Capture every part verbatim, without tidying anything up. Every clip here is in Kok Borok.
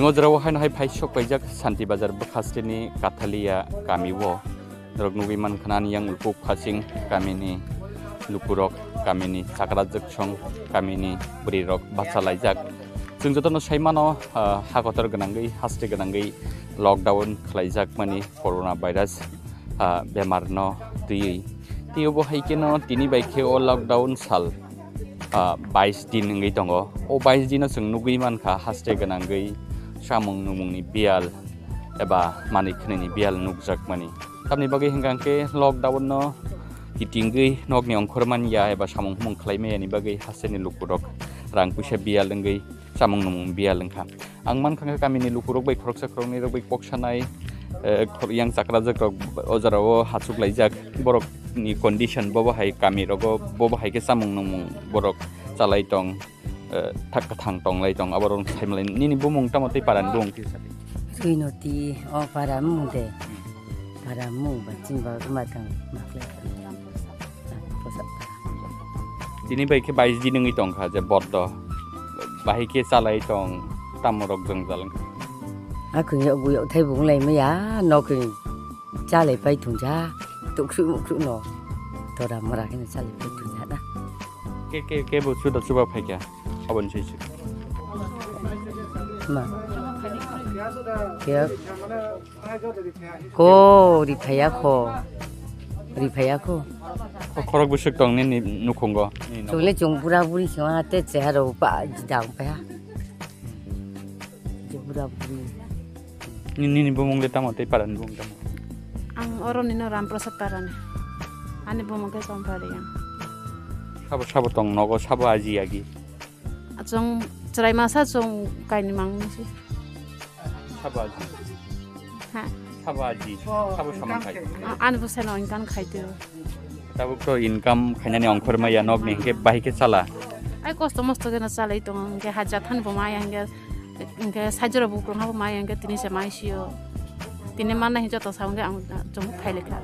O jora o haino hai phai sok paijak Santi Bazar bwkhasteni Kathalia kami o. Norok nugwi mankha ani yang ulpuk phasing kamini lukurok, kamini chakrajwk song, kamini bwrwirok bachalaijak. Chwng jotono sai mano, ah, ha kotor gwnangwi, haste gwnangwi lockdown khlaijakmani corona virus, ah, bemarno twiwi. Tei obo hai kheno tini bai khe o lockdown sal, ah, bais din wngwi tongo. O bais dino chwng nugwi mankha haste gwnangwi, chamung numungni biyal eba manwi khwnwini biyal nukjakmani. Tamni bagwi hwnkha hwnkhe lockdown no kitingwi nokni ongkhormani ya eba samung humung khlaimani yani bagwi hasteni lukurok rang puisa biyal wngwi chamung numung biyal wngkha. Ang mankha khe kamini lukurok bai khoroksa khoroknwi rok bai kok sanai, eh, khor-, yang chakrajwk rok o jora o hachuk laijak, borok ni condition bobo hai kami rogo bobo hai khe chamung numung borok chalai tong, eh, thak kathang tong lai tong, abo rok sai malai. Nini bumung tamo tei parani bumung kisa? Suinoti, o para mung de. Para mung ba chini ba ma tang ma kle. Tini bai khe bais din wngwi tongkha je boddo. Bahai khe chalai tong, tamo rok jwngjal wngkha. Akung yok bu yok thai bung lai maya, nokni chalai pai tungja, tuksuk muksuk no. Tora mora khe chalai pai tungja na. Ke, ke, ke bo chuda chuba phaikha, aboni sai se. Ma. Ke. Ko, ri phaiya kho. Ri phaiya kho. O khorok bwswk tong nini nukhungo? Nini nogo? Chwngli chwng bura buri sima te chehara ba jidang paiha. Je bura buri. Ni, nini bumung le tamo tei parani bumung tamo? Ang oro nino Ramprasad parani. Ani bumung khe Chompari ang. Sabo sabo tong nogo, sabo aji agi? Chwng chwrai masa chwng kainwi mangsi. Sabo aji. Ha. Sabo aji. Sabo samung khai. A-, ani bwsai no income khai tio. Tabuk to income khainani ongkhor maya nokni hingke bahai khe chala. Ai kosto mosto khe no chalai tongo, hingke hajat han bo maya hingke, hingke sajora bukrung habo maya hingke tini se mai sio. Tini manna hingke joto sa hingke ang chwng phailekha.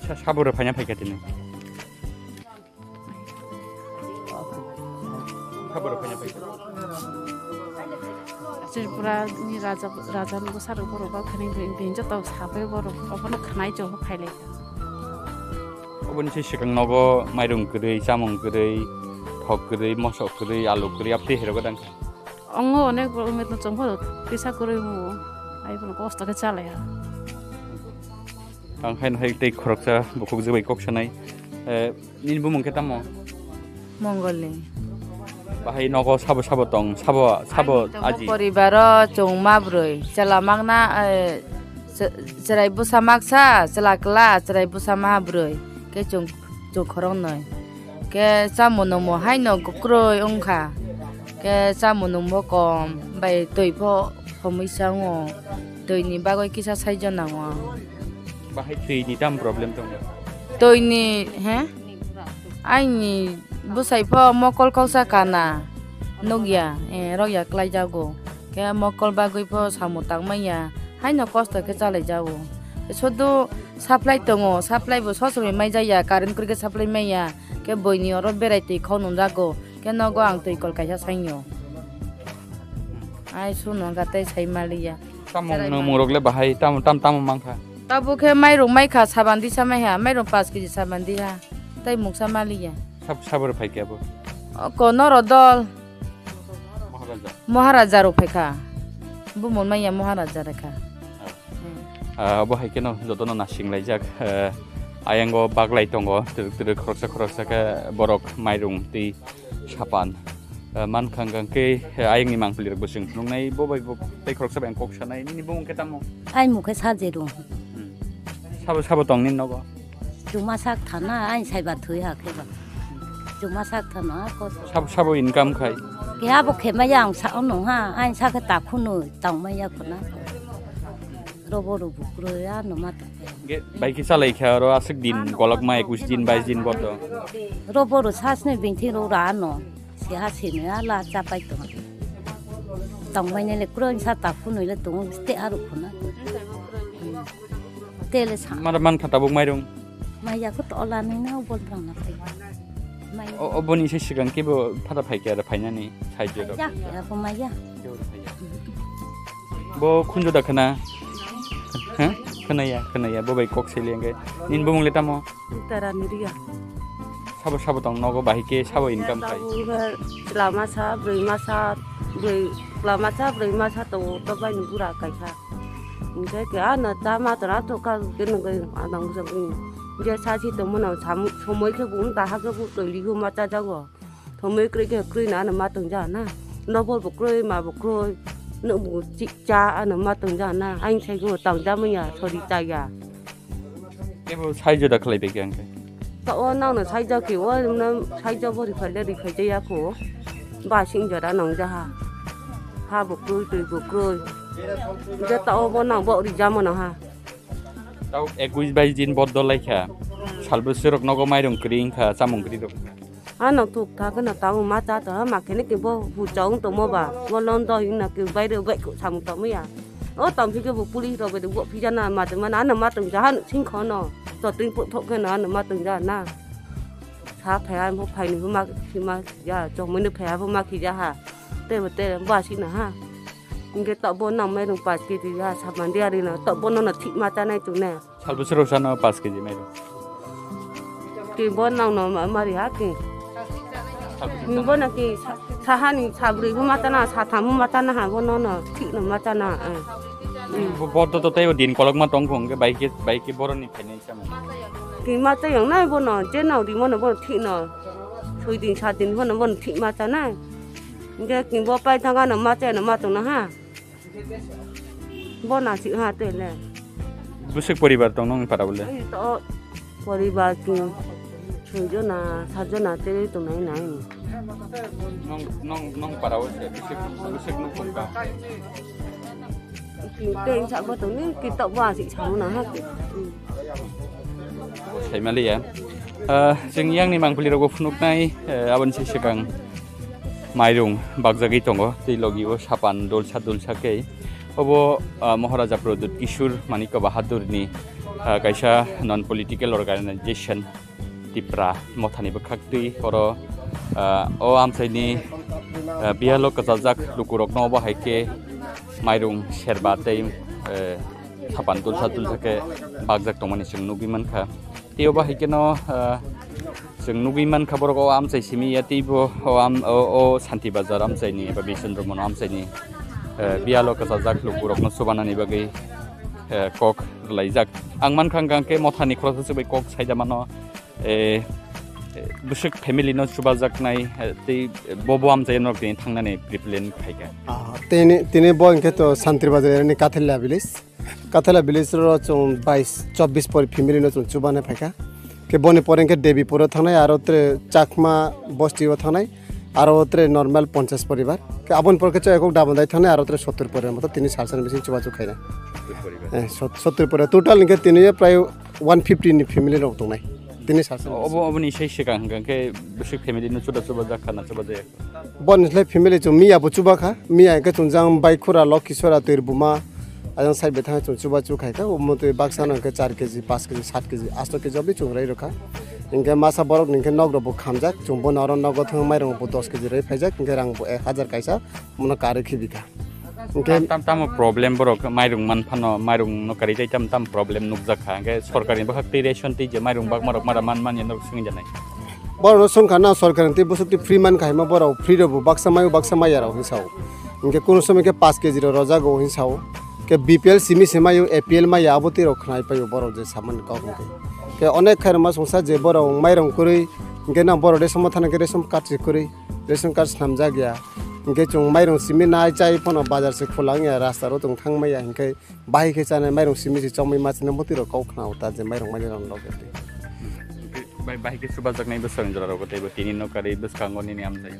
Sa-, sabura phaina phaikha tini. Kha borok khaina paikha. Tripura ni raja, raja ni bwsa rok borok ba khani bini joto sabai borok obono khanai chong khailai. Oboni se swkang nogo mairung kwrwi, chamung kwrwi, thok kwrwi, mosok kwrwi, alu kwrwi, abtwi hai rok dang. Ongo onek borok wngwi tong chong phano kisa kwrwi wngo. Ai bono kosto khe chalaiha. Ang haino hai tei khoroksa bukhuk jwbai kok sanai. Eh, Nini bumung khe tamo? Mongolni. Bahai nogo sabo sabo tong, sabo, sabo aji. Poribaro chwng ma brwi. Chwla makna, eh, ch-, chwrai bwsa maksa, chwla kwla, chwrai bwsa ma brwi. Khe chwng, chwng khoroknwi. Khe chamung nungmung haino kwrwi wngkha. Khe chamung nungmung kom, bai twi pho homwi sa wngo. Twini bagwi kisa saijo nango. Bahai twini tam problem tongo? Twini, he? Aini bwsai pho mokol koksa kana nukya, eh, rokya klaijago. Khe mokol bagwi pho samung tangmanya, haino kosto khe chalaijago. Sudu supply tongo, supply bo sosomoi maijakya, current kwrwi khe supply manya. Khe buini oro berai twi khok nungjago. Khe nogo ang twi kol kaisa saingo. Ai suno ga tei sai maliya. Chamung nungmung rok le bahai tam, tam, tamo mankha? Tabuk khe mairung maikha saban disa maiha, mairung paanch kg saban diha. Tei mungsa maliya. Sab-, sabor phaikhe abo? O, ko noro dol. Maharaja. Maharaja rok phaikha. Bumung manya Maharaja rekha. Ah, obo hai kheno jotono nasing laijak. Eh, ayango baglai tongo, twrwk twrwk khoroksa khoroksa khe borok mairung tei sapan. Eh, mankha hwnkhe, eh, ayangni mangpili rok bo chwng phunuknai, bo bai bo tei khoroksa bai ang kok sanai, nini bumung khe tamo? Ai mung khe Sajero. Hmm. Sabo, sabo tong nini nogo? Chuma sak thana, ai saiba thwi ha khe ba. Chuma sak thana, ko. Sabo, sabo income khai? Khe abo khe maya ang sa ono ha, ai sa khe ta khunu, tong maya khuna. Robo robo kro ya no ma ta. Ge, bai khe chalai kha aro aswk din golok ma ekush din, bais din boto. Robo ro sasne bingthi ro ra no. Siha sini ala chapai tong. Tongmai nele kuro insa ta phunui le tong ste aru phuna. Tele sa. Mara man kha tabuk mairung. Maya ko to ola ni na bol prang na pai. Mai. O, oboni se sigang kebo phada phai khe ara phainani sai je ro. Ya, ya ko maya. Kebo phai ya. Bo khunju da khna? Huh? Khna ya, khna ya. Bo bai kok sele hwnkhe. Nini bumung le tamo? Tara Miria. Sabo sabo tong nogo bahai khe sabo income khai? Tabuk chwla masa, bwrwi masa, bwrwi, chwla masa, bwrwi masa tongo, to bai ni bura kaisa. Hwnkhe ke ano ta ma tara to ka ke nungwi adang bujak ni. Je sa si tongmano samung somoi khe bo wng ta ha khe bo twi ligo ma cha jago. Thomwi kwrwi khe kwrwi no ano ma tongja na. Nobol bo kwrwi, ma bo kwrwi. Nwk bo chikcha ano ma tongja na. Aing sai khe bo tangja manya sori chaya. Kebo saijo da khlai bai khe ang khe. Ta o nang no saijo khe o no saijo bo riphai le riphai jaya kho. Ba sing jora nang ja ha. Ha bo kwrwi, twi bo kwrwi. Je ta o bo nang bo ri ja mano ha. Tau ekush bais din bodol lai kha. Sal bwswk rok nogo mairung kwrwi wng kha, chamung kwrwi rok. Ano thuk tha kheno tang ma cha tha ma khene ke bo hu chong tongmo ba, bo lon do hing na ke bai re bai ko samung tongmo ya. O tong phi ke bo police rok bai bo phi jana ma tong ma na ano ma tong ja han sing kho no. To twi po thok kheno ano ma tong ja na. Sa phai ai mo phai ni ma khi ma ya chong mo ni phai bo ma khi ja ha. Te bo te ba si na ha. Hingke tok bo nang mairung pash kg ya saban diari no tok bo no no thik ma chanai tu ne. Sal bwswk rok sano pash kg mairung. Ki bo nang no ma- mari ha ki. Ni bo na ki sa- sahani sabrui bo ma chana satham bo ma chana ha bo no no thik no ma chana. Eh. Bo- Bodo to tei o din kolok ma tong khong ke bai ke bai ke boroni phainai sama. Ki ma chayang nai bo no je nang ri mo no bo thik no. Soi din sa din bo no bo thik ma chanai. Hingke ki bo pai thang ano ma chai no ma tong na ha. Bo na si ha te le. Bwswk poribar tong nong para bole? Ai to poribar ki soi jona, sat jona te tong nai nai. Nong nong nong para bole bwswk bwswk nuk tong ka? Ki te sa bo tong ni ki to bo si sa na ha. Saimaliya. Ah, chwng yang ni mangpili rogo phunuk nai, eh, aboni se swkang. Mairung bakjagwi tongo, tei logi o sapan dulsa dulsa khe. Obo, ah, Maharaja Pradyut Kishore Manikya Bahadurni, ah, kaisa non political organization Tipra Mothani bwkhaktwi oro, ah, o amchaini, ah, biyalo kwchajak lukurokno obo hai khe mairung serba tei, eh, sapan dulsa dulsa khe bakjak tongmani chwng nugwi mankha. Tei obo hai kheno, ah, chwng nugwi mankha borok o amchai simi ya teibo o am-, o, o Santi Bazar amchaini eba Bisondromono amchaini, eh, biyalo kwchajak lukurokno chubanani bagwi, eh, kok rwlaijak. Ang mankha hwnkha khe Mothani khoroksa se bai kok saida mano, eh, eh, bwswk family no chubajaknai, eh, tei bobo amchai norok tini thangnani pre-plan khaikha. Ah, tini, tini bo hwnkhe to Santi Bazar area ni Kathila village. Kathela village ro chwng bais chobbish pori family no chwng chubani phaikha. Khe boni pore hwnkhe Debipur o thangnai, aro tere Chakma bosti o thangnai, aro tere normal ponchash poribar. Khe aboni pore khe chwng ekok Dabandai thangnai, aro tere sottur poribar moto tini salsa ni bising chubachu khaina. Eh, sot-, sottur poribar. Total hwnkhe tini prai one fifty ni family rok tongnai. Tini salsa ni bising. Obo, oboni sai swkang hwnkhe bwswk family no chuda chuba jak khana chuba jaya. Boni slai family chwng miya bo chuba kha, miya hwnkhe chwng jang bai khura Lokhisora Twirbuma, ayang side bai thang chwng chuba chu khai kha, omo twi baksa no hwnkhe char kg, paanch kg, saat kg, asto kg oboni chwng rai rw kha. Hwnkhe masa borok ni hwnkhe nok rok bo khamjak, chwng bono oro nogo thang mairung bo dos kg rai phaijak, hwnkhe rang bo ek hajar kaisa, bono karwi khibi kha. Hwnkhe tam, tam, tamo problem borok mairung man phano, mairung no karwi tei tam, tam problem nukjak kha, hwnkhe sorkar ni bwkhak twi ration twi je mairung bakma rok mara man man ya norok swngwi janai. Borok no songkha na sorkar ni twi bwswk twi free man kha hima borok free rok bo baksa mayo baksa maya rok hinwi sao. Hinkhe kunu somoi khe paanch kg rok rojago hinwi sao. Khe B P L simi se mayo, A P L maya abo twi rok khnai paio borok je samani kok hinkhe. Khe onek khairokma songsa je borok mairong kwrwi hinkhe na borok ration mo thana khe ration card se kwrwi, ration card snamjak ya. Hinkhe chwng mairong simi nai chai phano bazar se khulangya rasta ro chwng thangmaya hinkhe. Bahai khe chanai mairung simi se chongmai ma chini motwi rok kok khna uta je mairung mani rok loge twi. Bai, bahai khe chubajaknai bwswk jora rogo teibo tini no karwi bwskango nini amchai.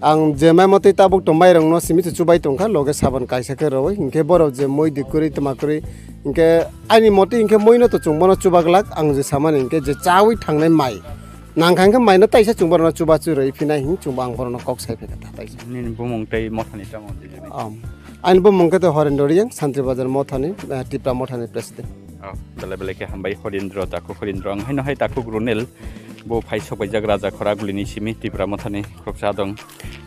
Ang je mai motwi tabuk to mairung no simi se chubai tongkha loge sabon kaisa khe roi hinkhe borok je moi di kwrwi tma kwrwi hinkhe ani motwi hinkhe moi no to chwng bono chubaglak ang je samani hinkhe je chawi thangnai mai nangkha hinkhe mai no taisa chwng bono chubachu roi phinai hin chwng bo ang bono kok sai phaikha taisa. Nini bumung tei mothani tamo dijani. Am. Ani bumung khe to Horendra Reang, Santri Bazar Mothani, eh, Tipra Mothani President. Oh, belai belai khe hambai Horendra, Takhuk Horendra. Ang haino hai Takhuk Runel, Bo phai sokbaijak Raja Khoragulini simi Tipra Mothani khoroksa dong.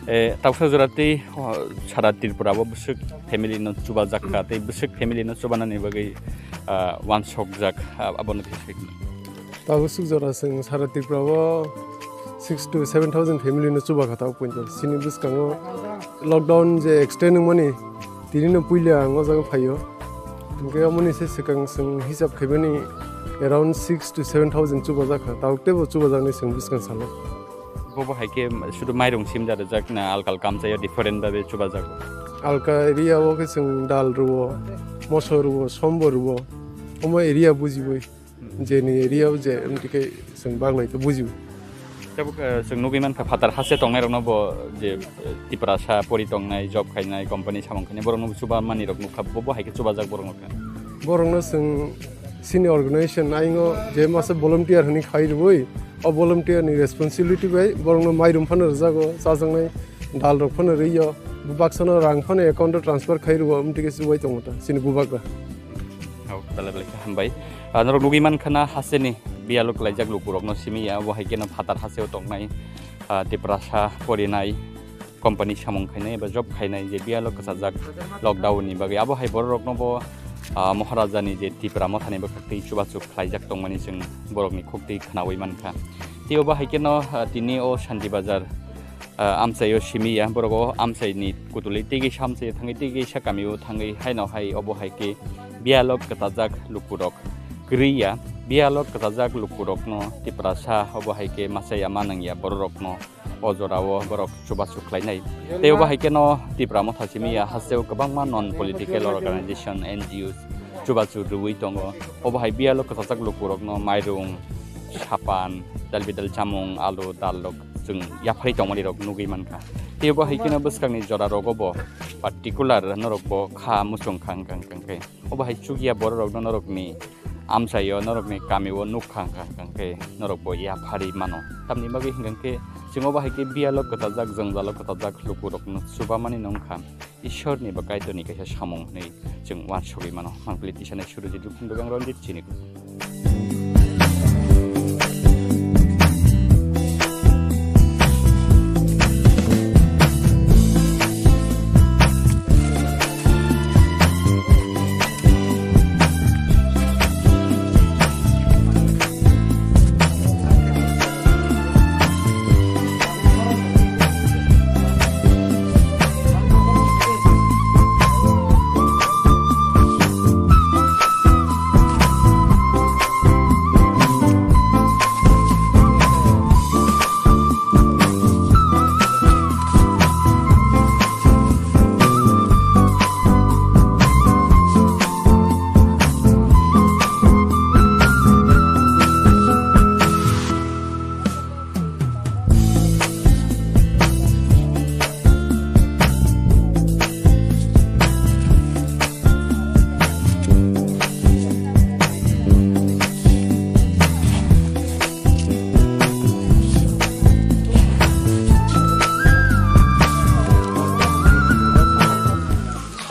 E, tausa jora tei, o, sara Tripura bo bwswk family no chubajak kha, tei bwswk family no chubanani bagwi, ah, wansokjak, ah, abono khe sai. Tabuk swk jora chwng sara Tripura o six to seven thousand family no chuba kha tabuk poito. Chini bwskango lockdown je extend wngmani tini no puila ang o jaga phaio. Hwnkhe omoni se swkang chwng hisab khaimani around six to seven thousand chubajak kha. Tabuk teibo chubajaknai chwng bwskang salo. Bo bo hai khe sudu mairung simda rijak na alkal kamchaio different babe chubajago. Alka area o khe chwng dal rwo, moso rwo, sombo rwo. Omo area bujiwi. Jeni area o je, amtwi khe chwng baglai khe bujiwi. Tabuk, eh, chwng nugwi mankha phatar hase tongnairokno bo je, eh, Tiprasa pori tongnai, job khainai, company samung khainai, borokno chuba manwirok nukha, bo, bo hai khe chubajak borokno kha. Borokno chwng chini organization ayingo je masa volunteer hwnwi khai rwui, o volunteer ni responsibility bai borokno mairum phano rwjago, chajaknai dal rok phano rwio, bubak sano rang phano account o transfer khai rwo, amtwi khe chubai tongo ta chini bubagra. Hao, belai belai khe hambai. Ah, norok nugwi mankha na haseni biyalo kwlaijak lukurokno simi ya, bo hai kheno phatar haseo tongnai, ah, Tiprasa porinai, company samung khainai eba job khainai je biyalo kwchajak lockdown ni bagwi. Abo hai bororokno bo, ah, Maharajani je Tipra Mothani bwkhaktwi chubachu khlaijak tongmani chwng borokni khuktwi khnaui mankha. Tei obo hai kheno, ah, tini o Shanti Bazar ah, amchaio simi ya, borok o amchaini kutulwi tei kaisa amchaio thangwi tei kaisa kamio thangwi haino hai obo hai khe biyalo kwchajak lukurok kwrwi ya, biyalo kwchajak lukurokno Tiprasa obo hai khe machaya ma nang ya bororokno o jorao borok chubachu khlainai. Tei obo hai kheno Tipra Motha simi ya hasteo kwbangma non political organization, N G Os chubachu rwui tongo. Obo hai biyalo kwchajak lukurokno mairung, sapan, dal bidal chamung, alu, dal rok chwng yapharwi tongmani rok nugwi mankha. Tei bo hai kheno bwskangni jora rogo bo particular norok bo kha muchung kha wngkha wngkha khe. Obo hai chukya borok rokno norokni amchaio, norokni kamio nukha wngkha wngkha khe norok bo yapharwi mano. Tamni bagwi hwnkha khe chwng obo hai khe biyalo kwchajak, jwngjalo kwchajak lukurokno chubamani no wngkha. Ishorni ba Kaitorni kaisa samung hwnwi chwng uansugwi mano. Mangpili tisani Surujit Ruphundo Gang Ranjit chini.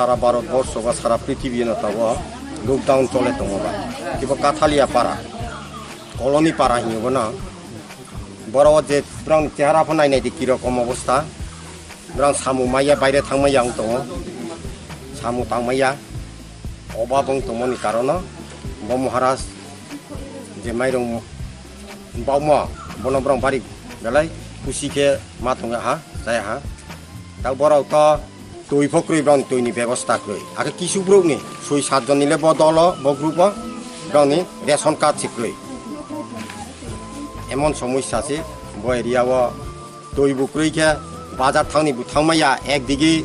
Sara Bharat borsho ba sara prithibi no tabuk lockdown chole tongo ba. Kibo Kathalia para, Koloni para hinyo bono. Borok je borok chehara pho nai nai di kirokom obostha. Borok samung maya baire thangmaya wng tongo. Samung tangmaya. Obab wng tongmani karono bo Maharaj je mairung baumo bono borok bari belai khusi khe ma tongo ha, jaya ha. Tak borok to twi pho kwrwi, borok twi ni bebosta kwrwi. Akhe kisu borok ni soi sat jon ni le bo dolo, bo group o borok ni ration card se kwrwi. Emon somosya se bo area o twi bo kwrwi khe bazar thang ni bo thang maya, ekdigi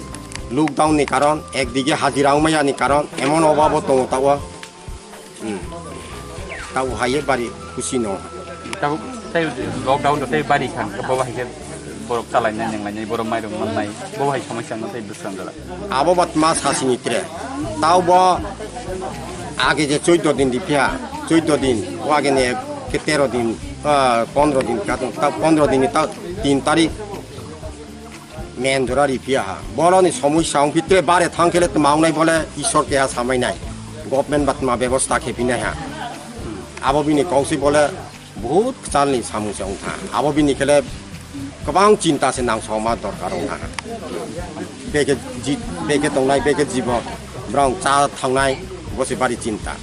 lockdown ni karon, ekdigi hajira wng maya ni karon, emon obab o tongo ta o. Hmm. Tabo hai bari khusi no. Tabo tei lockdown do tei bari khan, bo hai khe borok chalai nai, nang lai nai, borok mairung man nai, bo hai somosya no tei bwswng jora. Abo bat ma sasini tre. Tabo age je chuddo din di phiya, chuddo din, o age ne khe tero din, ah, pondro din ka, ta pondro din ni ta tin tarik. Men jora ri phiya ha. Borok ni somosya wng phitre bare thang khe le tma wngnai bole Ishwar keha samai nai. Government ba tma bebosta khe phinai ha. Abo bini kok se bole Bahut kwchalni samung se wngkha. Abo bini khe le kwbang chinta se nangsokma dorkar wngkha. Beke ji-, beke tongnai, beke jibo, borok cha thangnai, bo se bari chinta.